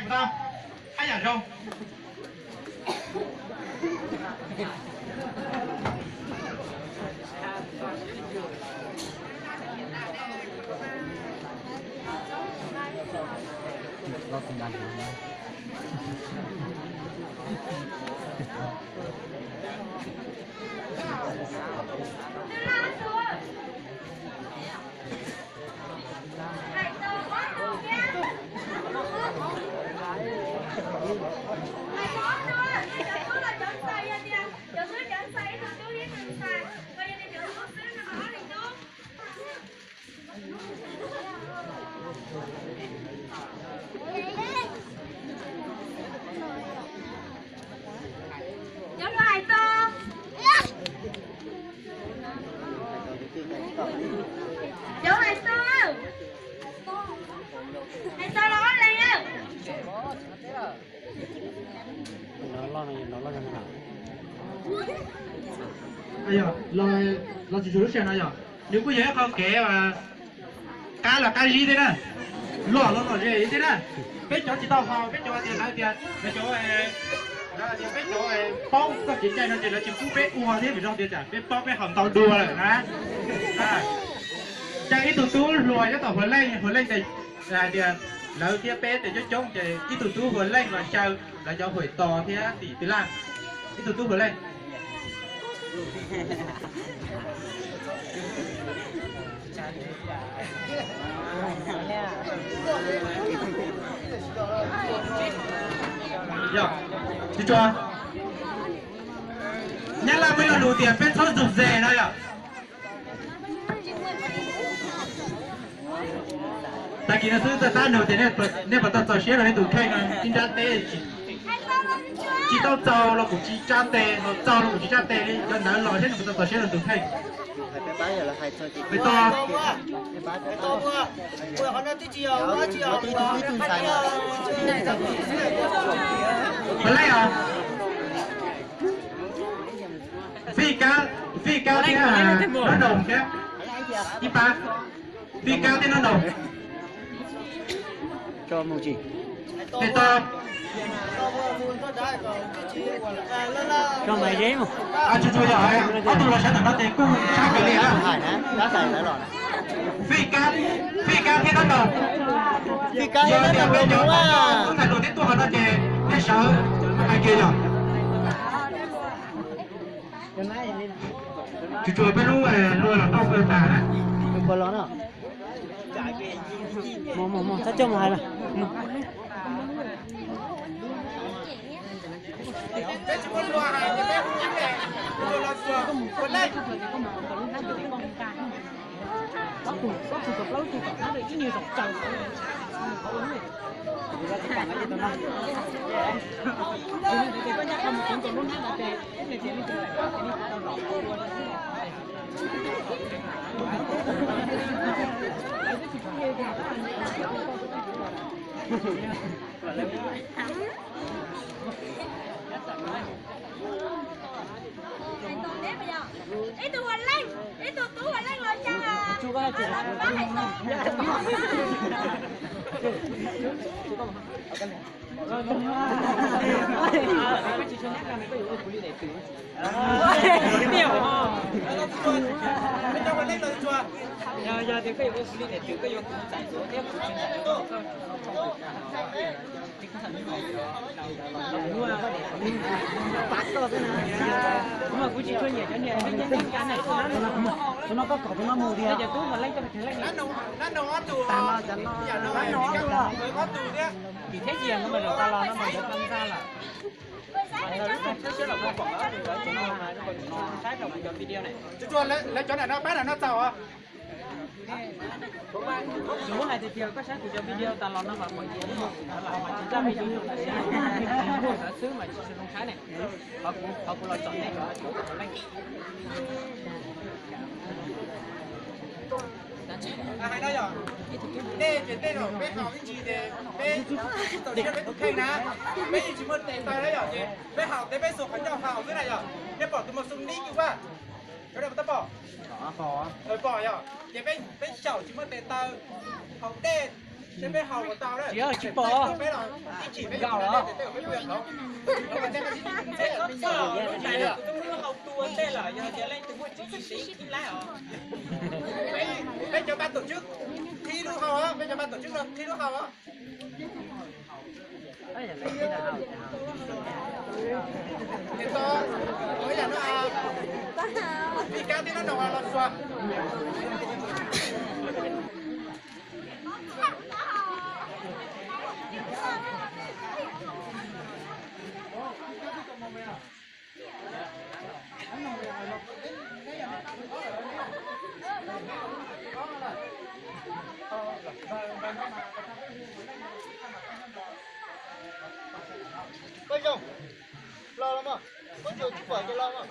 Tau, haj yam zoo. Cov hluas hais tau. Cov hais tau. Hais tau los ob leeg. Los tsis tshua lub sij hawm no yog, nws kuj yog ib qho kev qab los qab zib thiab na, lom los lom zem thiab na. Peb cov tsis tau haus, peb cov tias lawv tias, lawv cov, lawv tias peb cov paub txoj kev cai no ces lawv tsis pub peb ua thiab vim rau tias tsam peb paub peb haus ntau dua lawm na. Ces ib tug tub hluas nyob tom Huas Leej, Huas Leej tes hais tias lawv thiab peb tes coob coob ces ib tug tub Huas Leej los xyaw lawv cov Huam Tos thiab tim Tw Laj. Ib tug tub Huas Leej. Yog, tsis tshua, Nyab Laj muaj ib lo lus tias peb txhob zug ze no yog. Tag kis no xwb txawj tab nug tias nej puas tau txaus siab rau nej tus kheej no ib nrab teb, tsis tau txaus los kuj tsis tsa tes, txaus los kuj tsis tsa tes li, cov ntawd los seb nws puas tau txaus siab rau tus kheej. Peb tau, Huas Leej os, Fij Kab, Fij Kab thiab Nob Noo thiab, ib pab, Fij Kab thiab Nob Noo. Tes tau. Tsis tshua yog, ob tug los sawv ntawm no ces kuj sab kawg li na. Fij Kab, Fij Kab thiab Nob Noo. Yog tias peb cov tub ntxhais hluas twb tuaj hauv no ces nej sawv hais kiag yog. Tsis tshua peb lub luag los tau tas na. Txhob coj mus hais. Ib tug Huas Leej, ib tug tub Huas Leej los xyaw, pab hais tau. Kuv tsis tshua nyiam cov niag, tus no koj kom tus no mus tiag. Ob tug, ob tug thiab. Vim thiab Yias no mas zaum tas los no mas lawv tau ntxa lawm. Saib siab los pom ob tug ntawd no, saib rau kuv cov video ne. Lawv cov nram no pab nram no txaus os. Kuv hais tias koj saib kuv cov video tas los no mas pom Yias no, tsis tau me ntsis zoo siab, ntawd xwb mas tsis zoo saib ne. Qhov kuv los tsom nej cov leej. Hais no yog, nej ces tej zaum peb haus ib ntsis ces peb txaus siab peb tus kheej na, peb yeej tsis muaj tes taw na yom, ces peb haus tes peb xuas qhov ncauj haus xwb na yom. Nej pom tus mos xoo nib kws vaj, cov dej puas tau pom? Pom yom, ces peb xyaum tsis muaj tes taw, haus dej Tsis, tsis pom. Nkaus los. Peb cov ban tổ chức qhib lub hau, peb cov ban tổ chức qhib lub hau. Ib yam no, Pis Kab thiab Nab Noog los xuas. Peb zoo, los los mog, muab cua tsis pom ces los mog.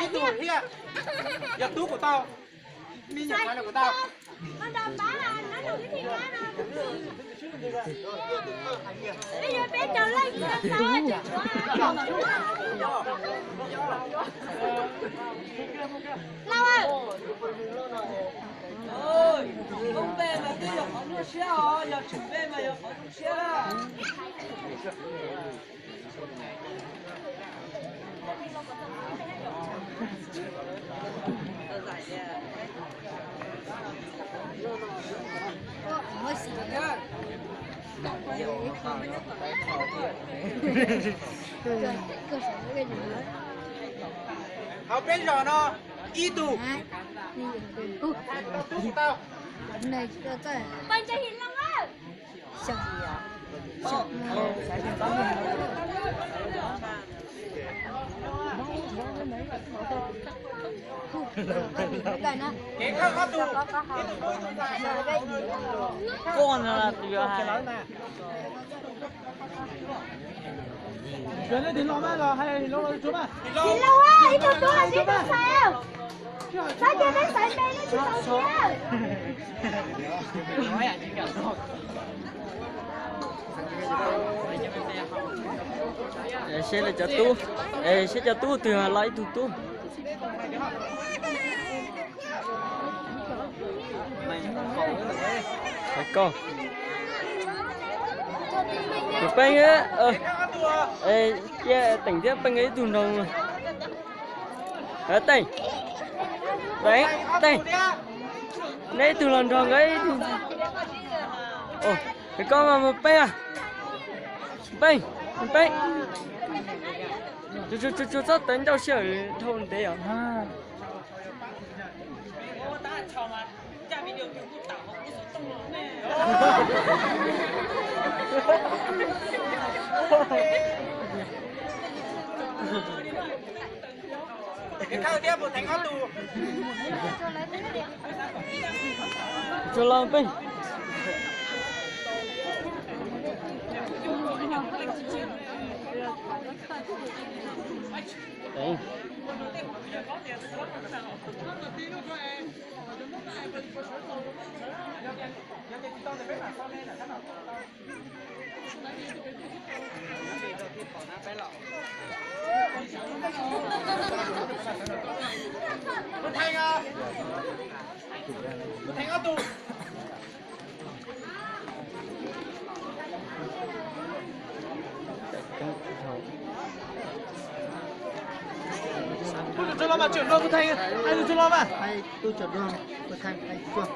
Ib tug thiab, yog tub kuv tau, me nyuam qhuav los kuv tau. Lauj, lub npe mas twb yog qhov nyuaj siab os, yog tsis npe mas yog qhov nyuaj siab. Hauv peb zos no ib tug. Tub tau. Kev thawj ob tug, ib tug tub ib tug ntxhais. Koj no tus yuav hais. Tus nej tig los mas los hais los tsuav mas. Tig los, ib tug tub los ib tug ntxhais. Xav tias peb xaiv me nej tsis tau tiag. Seb lawv cov tub, seb cov tub twg los ib tug tub. Koj, tus Peej, cia Teem thiab Peej ib tug nrog. Teem, Teem, Teem, neb ib tug los nrog nkawd ib tug. Koj mas Peej, Peej, Peej, tsuas txhob tawv ncauj sij hawm dhau ntev os. Tsuas los Peej. Tus tsuas los mas, tsuas los Pub Theej, hais tus tsuas los mas. Hais tus tsuas los, Pub Theej hais tsuas.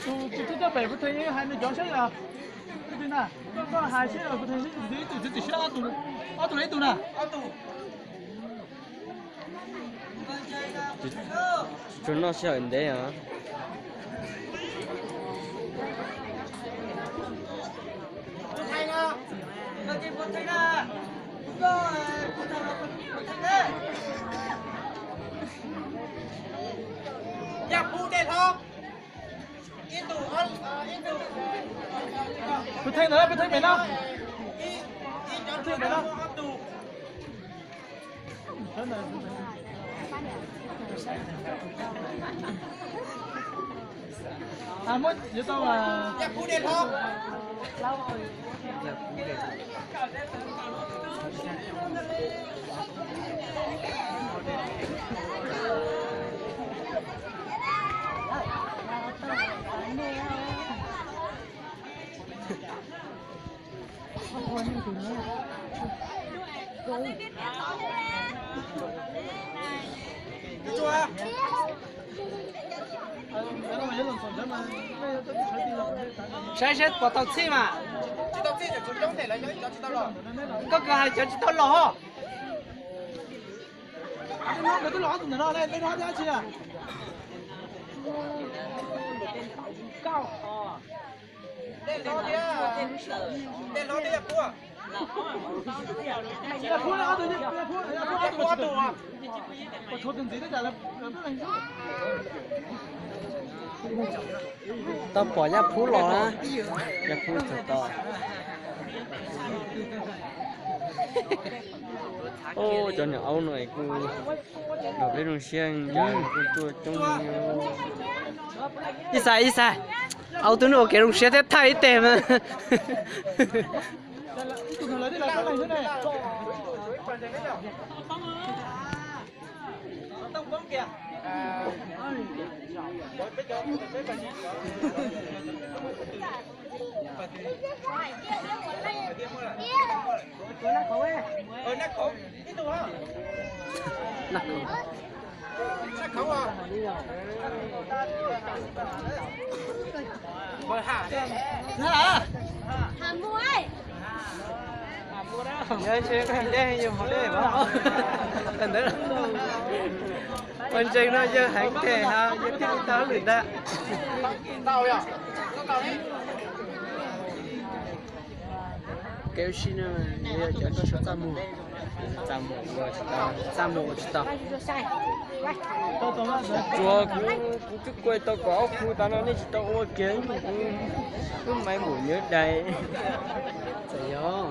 Tus thib coj pem Pub Theej hais nws cov saib yog tus twg na. Koj hais saib Pub Theej, ib tug txiv txim siab, ob tug los ib tug na. Tsuas noj sij hawm ntev os. Peb theej ntawd, peb theej pem no. Peb theej pem no. Muab yuav tau. Saib seb puas tau txhij mas. Koj kawg hais cov tsis tau los hos. Tau pom Yaj Phub los na. Yaj Phub txog tau. Cov niam aub no kuj nrog peb zoo siab, kuj tuaj coob. Ib xas, ib xas, aub twb ua kev zoo siab thiab thaij ib teg mas. Ntawd, poj ntseeg no yawg heev tiag, yawg thiaj li tau lwm ntag. Kev ua si no yog cov txaj muag, txaj muag ua tsis tau, txaj muag ua tsis tau. Tsuas kuv, kuv twb kuaj tau kaum ob khu tas no nej tsis tau ua kiag, kuv twb mais npaum nyuag dais. Txawm yog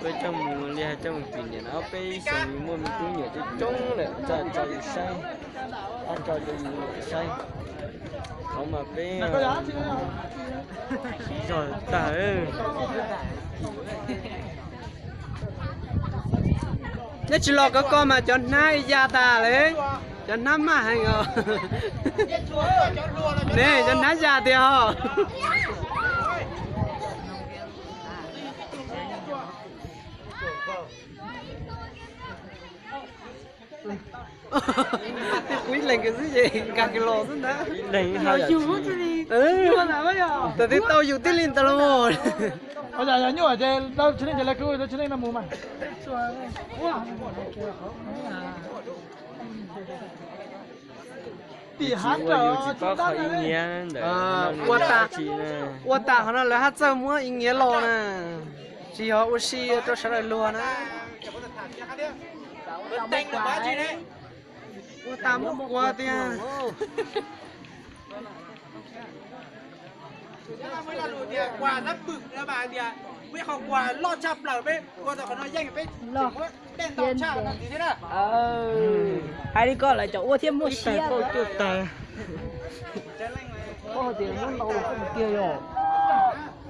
peb coj mus li hais coj mus kis niam no peb ib xyoos muaj me tub me nyuam coob coob lawm tso yus saib, tso yus saib. Thaum mas peb zog tag. Nej tsis los kov ko mas cov hnab ya tas lawm, cov hnab maj heev os. Ne cov hnab ya tiag os. Kuv ib leeg xwb ces nkag kiag los xwb ntag. Tawm twb tau yus tib li ntawd los. Nyuaj ces tau tsis leej ces lawv kwv tau tsis leej no mus mas. Ua tas, ua tas qhov no lawv haj txawj muab ib nyiav los na, tsis yog ua si rau sawv daws luag na. Ua tas muab kuav tiag. Hais li ko lawv cov ua thiab muaj siab.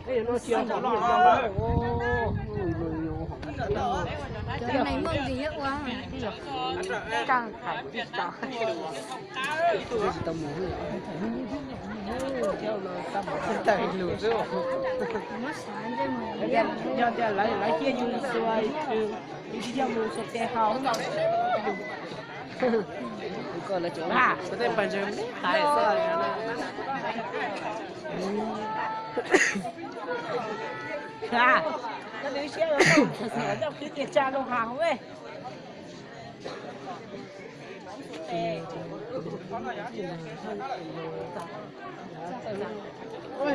Tias no cia Yog tias lawv cia yus mus xua, yus tsis yog mus xua tes haus. Tej pawg ntseeg me hais xwb. Koj nws siab los tau, txog xwm los coj kwv cia tsa loo hav hauv.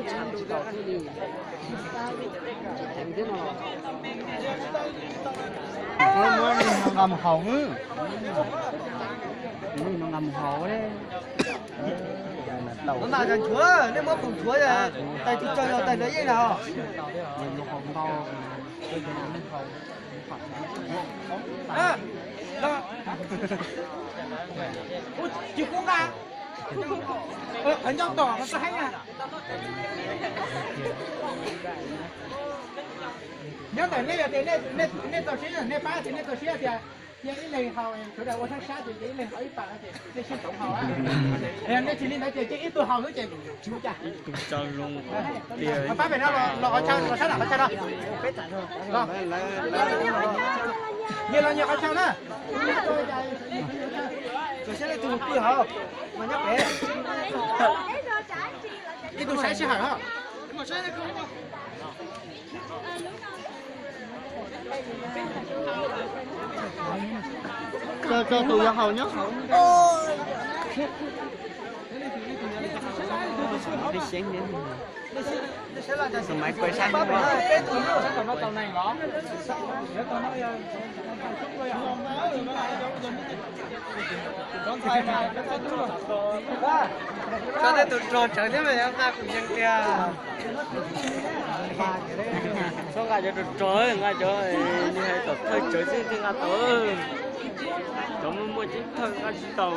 Muab nqa mus haus. Nqa mus haus. Nchuav, nej muab khoom nchuav, tais tus tsawg los tais lawv yeej na. Tsis pub nqa. Qhov ncauj tom no txhob heev na. Nyob ntawm nej yog tias nej txaus siab, nej pab ces nej txaus siab tias cia ib leeg haus, sawv daws ua sab sab ces cia ib leeg haus ib pam no ces nej sib ntaus haus. Nej tsis li ntawd ces cia ib tug haus xwb ces tsis ua cas. Pab pem no los qhov chaw, los sab nram qhov chaw no. Nyias los nyias qhov chaw na. Txaus siab leej twg pw haus, mas nyob pem. Ib tug saib sij hawm os. Tso tus yog haus nyob hauv. Maiv pais saib. Tso tej tus rog tsawv thiab mas yuav nqa kuv yees tiag. Txhob nqa cov rog rog, nqa cov nws hais tom thawj tsawv xwb thiaj nqa tau. Cov muaj muaj ceeb thawj nqa tsis tau.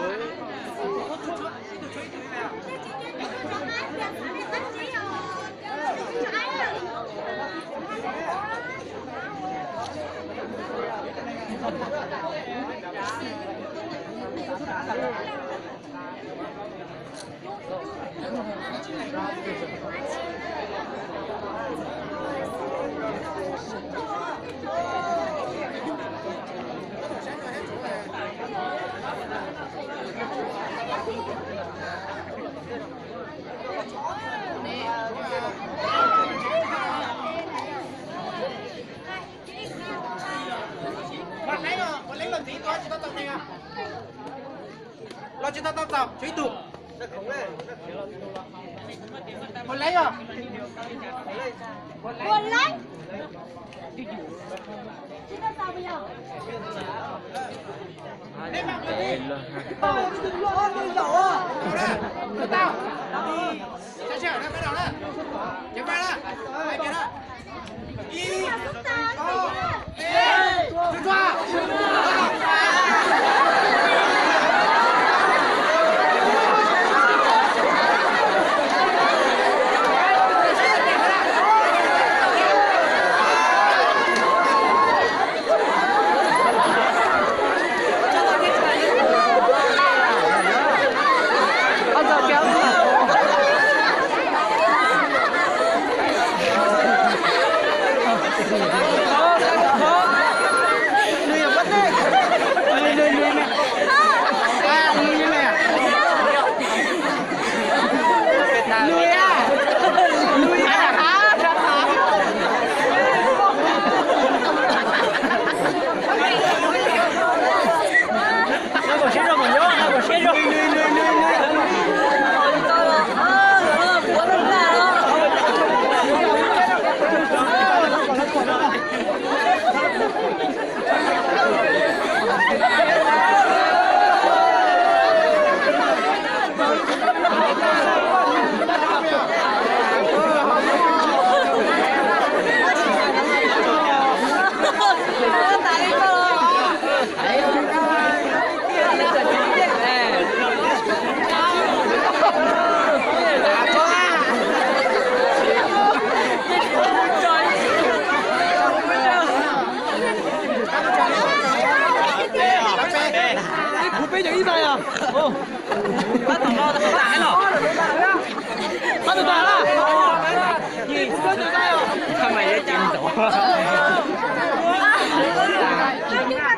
Ua leeb los ntxiv tua tsis tau txaus neeg. Los tsis tau tau txaus, tshuav ib tug. Ua leeb os. Ua leeb. Kuv peb cov ib tag os.